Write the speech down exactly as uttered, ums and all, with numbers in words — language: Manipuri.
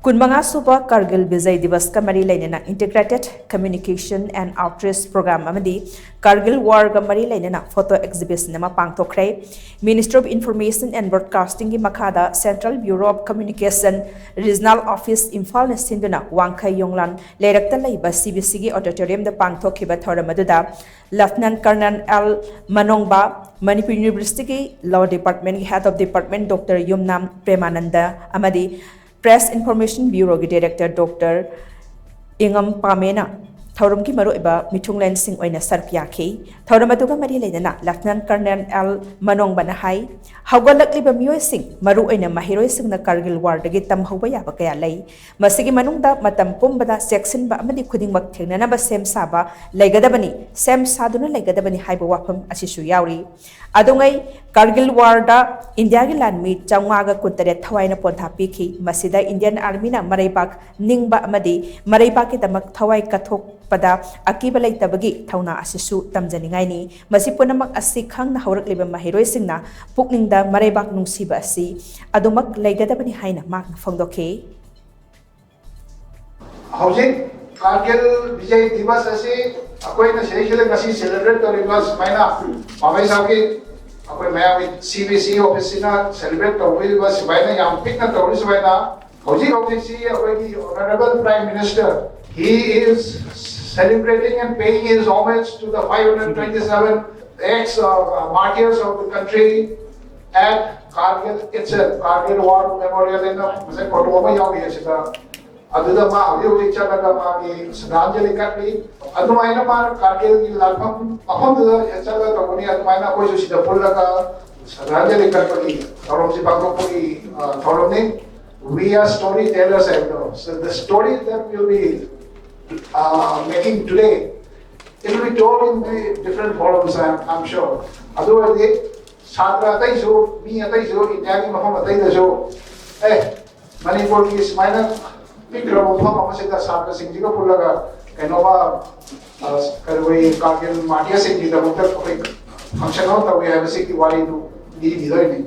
ꯀꯨꯟꯃꯉꯥ ꯁꯨꯕ ꯀꯥꯔꯒꯤꯜ ꯕꯤꯖꯌ ꯗꯤꯕꯁꯀ ꯃꯔꯤ ꯂꯩꯅꯅ Integrated Communication and Outreach Program ꯑꯃꯗꯤ ꯀꯥꯔꯒꯤꯜ ꯋꯥꯔꯒ ꯃꯔꯤ ꯂꯩꯅꯅ photo exhibition ꯑꯃ ꯄꯥꯡꯊꯣꯛꯈ꯭ꯔꯦ꯫ Ministry of Information and Broadcasting ꯒꯤ ꯃꯈꯥꯗ Central Bureau of Communication Regional Office ꯏꯝꯐꯥꯜꯅ ꯁꯤꯟꯗꯨꯅ ꯋꯥꯡꯈꯩ ꯌꯣꯡꯂꯥꯟ ꯂꯩꯔꯛꯇ ꯂꯩꯕ C B C ꯒꯤ auditorium ꯗ ꯄꯥꯡꯊꯣꯛꯈꯤꯕ ꯊꯧꯔꯝ ꯑꯗꯨꯗ Lieutenant Colonel L ꯃꯅꯣꯡꯕ, Manipur University ꯒꯤ Law Department ꯒꯤ Head of Department Doctor ꯌꯨꯝꯅꯥꯝ ꯄ꯭ꯔꯦꯃꯥꯅꯟꯗ ꯑꯃꯗꯤ Press Information Bureau ꯒꯤ Director Doctor ꯏꯉꯝ ꯄꯥꯃꯦꯅ ꯊꯧꯔꯝꯒꯤ ꯃꯔꯨꯑꯣꯏꯕ ꯃꯤꯊꯨꯡꯂꯦꯟꯁꯤꯡ ꯑꯣꯏꯅ ꯁꯔꯨꯛ ꯌꯥꯈꯤ꯫ ꯊꯧꯔꯝ ꯑꯗꯨꯒ ꯃꯔꯤ ꯂꯩꯅꯅ Lieutenant Colonel L ꯃꯅꯣꯡꯕꯅ ꯍꯥꯏ, ꯍꯧꯒꯠꯂꯛꯂꯤꯕ ꯃꯤꯑꯣꯏꯁꯤꯡ, ꯃꯔꯨꯑꯣꯏꯅ ꯃꯍꯩꯔꯣꯏꯁꯤꯡꯅ ꯀꯥꯔꯒꯤꯜ ꯋꯥꯔꯗꯒꯤ ꯇꯝꯍꯧꯕ ꯌꯥꯕ ꯀꯌꯥ ꯂꯩ꯫ ꯃꯁꯤꯒꯤ ꯃꯅꯨꯡꯗ ꯃꯇꯝ ꯄꯨꯝꯕꯗ ꯆꯦꯛꯁꯤꯟꯕ ꯑꯃꯗꯤ ꯈꯨꯗꯤꯡꯃꯛ ꯊꯦꯡꯅꯅꯕ ꯁꯦꯝ ꯁꯥꯕ ꯂꯩꯒꯗꯕꯅꯤ, ꯁꯦꯝ ꯁꯥꯗꯨꯅ ꯂꯩꯒꯗꯕꯅꯤ ꯍꯥꯏꯕ ꯋꯥꯐꯝ ꯑꯁꯤꯁꯨ ꯌꯥꯎꯔꯤ꯫ ꯑꯗꯨꯉꯩ ꯀꯥꯔꯒꯤꯜ ꯋꯥꯔꯗ ꯏꯟꯗꯤꯌꯥꯒꯤ ꯂꯥꯟꯃꯤ ꯆꯥꯝꯃꯉꯥꯒ ꯀꯨꯟꯇꯔꯦꯠ ꯊꯋꯥꯏꯅ ꯄꯣꯟꯊꯥ ꯄꯤꯈꯤ꯫ ꯃꯁꯤꯗ ꯏꯟꯗꯤꯌꯟ ꯑꯥꯔꯃꯤꯅ ꯃꯔꯩꯕꯥꯛ ꯅꯤꯡꯕ ꯑꯃꯗꯤ ꯃꯔꯩꯕꯥꯛꯀꯤꯗꯃꯛ ꯊꯋꯥꯏ ꯀꯠꯊꯣꯛꯄꯗ ꯑꯀꯤꯕ ꯂꯩꯇꯕꯒꯤ ꯊꯧꯅꯥ ꯑꯁꯤꯁꯨ ꯇꯝꯖꯅꯤꯡꯉꯥꯏꯅꯤ꯫ ꯃꯁꯤ ꯄꯨꯝꯅꯃꯛ ꯑꯁꯤ ꯈꯪꯅ ꯍꯧꯔꯛꯂꯤꯕ ꯃꯍꯩꯔꯣꯏꯁꯤꯡꯅ ꯄꯨꯛꯅꯤꯡꯗ ꯃꯔꯩꯕꯥꯛ ꯅꯨꯡꯁꯤꯕ ꯑꯁꯤ ꯑꯗꯨꯃꯛ ꯂꯩꯒꯗꯕꯅꯤ ꯍꯥꯏꯅ ꯃꯍꯥꯛꯅ ꯐꯣꯡꯗꯣꯛꯈꯤ꯫ ꯍꯧꯖꯤꯛ ꯀꯥꯔꯒꯤꯜ ꯕꯤꯖꯌ ꯗꯤꯕꯁ ꯑꯁꯤ ꯑꯩꯈꯣꯏꯅ ꯁꯤꯗꯩꯁꯤꯗ ꯉꯁꯤ celebrate ꯇꯧꯔꯤꯕ ꯁꯨꯃꯥꯏꯅ ꯄꯥꯝꯕꯩ ꯁꯥꯕꯒꯤ ꯑꯩꯈꯣꯏ ꯃꯌꯥꯝꯒꯤ C B C office ꯁꯤꯅ celebrate ꯇꯧꯕꯤꯔꯤꯕ ꯁꯨꯃꯥꯏꯅ ꯌꯥꯝ ꯄꯤꯛꯅ ꯇꯧꯔꯤ ꯁꯨꯃꯥꯏꯅ ꯍꯧꯖꯤꯛ ꯍꯧꯖꯤꯛꯁꯤ ꯑꯩꯈꯣꯏꯒꯤ Honorable Prime Minister, he is celebrating and paying his homage to the five hundred twenty-seven ex uh, martyrs of the country at Kargil itself, Kargil War Memorial ꯅ ꯉꯁꯥꯏ ꯐꯣꯇꯣ ꯑꯃ ꯌꯥꯎꯔꯤ ꯑꯁꯤꯗ꯫ ꯑꯗꯨꯗ ꯃꯥ ꯍꯧꯖꯤꯛ ꯍꯧꯖꯤꯛ ꯆꯠꯂꯒ ꯃꯥꯒꯤ ꯁ꯭ꯔꯗꯥꯟꯖꯂꯤ ꯀꯠꯂꯤ꯫ ꯑꯗꯨꯃꯥꯏꯅ ꯃꯥꯅ ꯀꯥꯔꯒꯤꯜꯒꯤ ꯂꯥꯟꯐꯝ ꯃꯐꯝꯗꯨꯗ ꯆꯠꯂꯒ ꯇꯧꯕꯅꯤ꯫ ꯑꯗꯨꯃꯥꯏꯅ ꯑꯩꯈꯣꯏꯁꯨ ꯁꯤꯗ ꯄꯨꯜꯂꯒ ꯁ꯭ꯔꯗꯥꯟꯖꯂꯤ ꯀꯠꯄꯒꯤ ꯊꯧꯔꯝꯁꯤ ꯄꯥꯡꯊꯣꯛꯄꯒꯤ ꯑ, ꯊꯧꯔꯝꯅꯤ꯫ We are storytellers ꯍꯥꯏꯕꯗꯣ꯫ So the stories that we'll be uh, making today, it will be told in the different forums, I'm, I'm sure. ꯑꯗꯨ ꯑꯣꯏꯔꯗꯤ ꯁꯥꯇ꯭ꯔ ꯑꯇꯩꯁꯨ, ꯃꯤ ꯑꯇꯩꯁꯨ, ꯏꯟꯗꯤꯌꯥꯒꯤ ꯃꯐꯝ ꯑꯇꯩꯗꯁꯨ, ꯑꯦ, ꯃꯅꯤꯄꯨꯔꯒꯤ ꯁꯨꯃꯥꯏꯅ ꯄꯤꯛꯈ꯭ꯔꯕ ꯃꯐꯝ ꯑꯃꯁꯤꯗ ꯁꯥꯇ꯭ꯔꯁꯤꯡꯁꯤꯒ ꯄꯨꯜꯂꯒ ꯀꯩꯅꯣꯃ, ꯑ, ꯀꯔꯤ, ꯀꯥꯔꯒꯤꯜ ꯃꯥꯔꯇꯤꯌꯔꯁꯤꯡꯒꯤꯗꯃꯛꯇ ꯑꯩꯈꯣꯏ function ꯑꯃ ꯇꯧꯒꯦ ꯍꯥꯏꯕꯁꯤꯒꯤ ꯋꯥꯔꯤꯗꯨ ꯂꯤꯕꯤꯗꯣꯏꯅꯤ꯫